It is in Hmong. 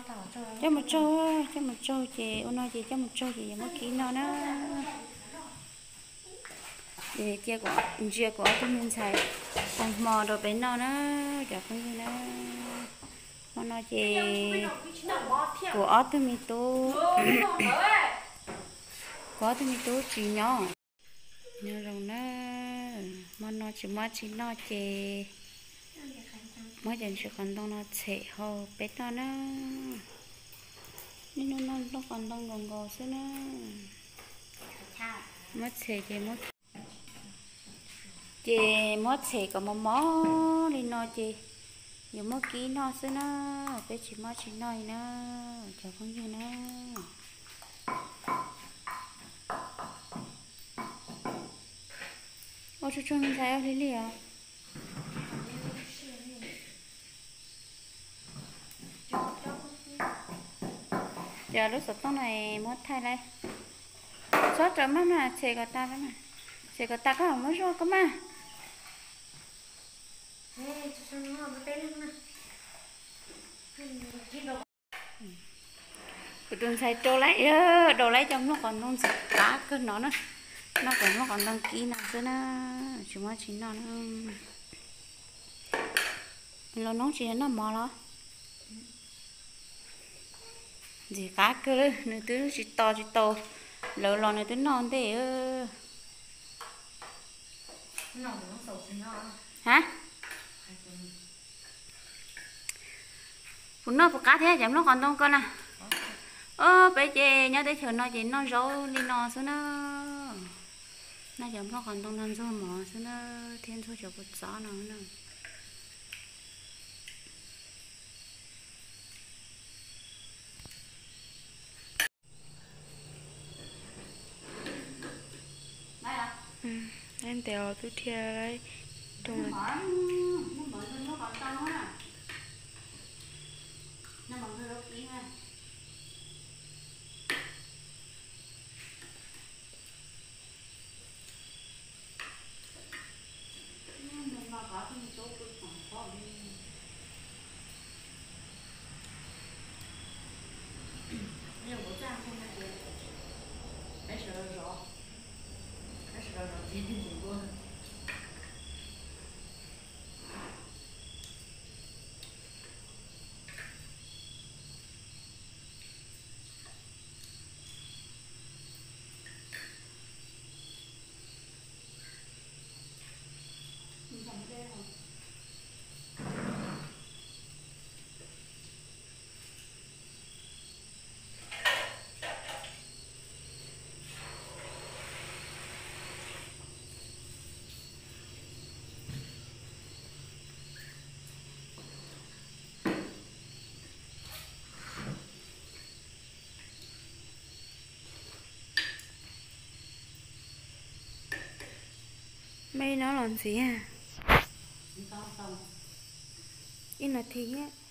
Coj mus tsaug, coj mus tsaug ces ua no ces coj mus tsaug ces yuav muab kib noj na. Ces cia kuv ntsia kuv ob tug me ntxhais ua hmo rau peb noj na, cov phooj ywg na. Hmo no ces kuv ob tug me tub, kuv ob tug me tub tsis nyob. Nyob zoo na, hmo no tsis muaj tsis noj ces muab cov ntsis qos ntoo no tshem hau peb noj na. Niaj hnub noj nplooj qos ntoo nkaus nkaus xwb na. Muab tshem ces muab, ces muab tshem kom mos mos li no ces yuav muab kib noj xwb na. Peb tsis muaj tsis noj li na, cov phooj ywg na. Ua tsuag tsuag me ntxhais ua hli li os. Ces lub xov tooj no muab thaij lauj. Txhob raws maj mas, tshem kom tas, tshem kom tas koj mam muab zuaj koj maj. Kuv tus ntxhais rau lawm, rau lawm cov nplooj qos ntoo ntxim qab kawg no na. Noj cov nplooj qos ntoo kib no xwb na, tsis muaj tsis noj na. Los noob tsis yog noj mov los? Ntxim qab kawg, nws twb tsis to tsis tau, lawv los nws twb noj ntej. Ha, puas noj puas qab thiab cov nplooj qos ntoo ko na? Ob peb ces nyob teb chaws no ces noj zaub li no xwb na. Noj cov nplooj qos ntoo no ntxuag mov xwb na, thiab ntxuag cov kua txob no na. Ntev os, twb dhia rau. Mej no los ntxiv, ib no thiab.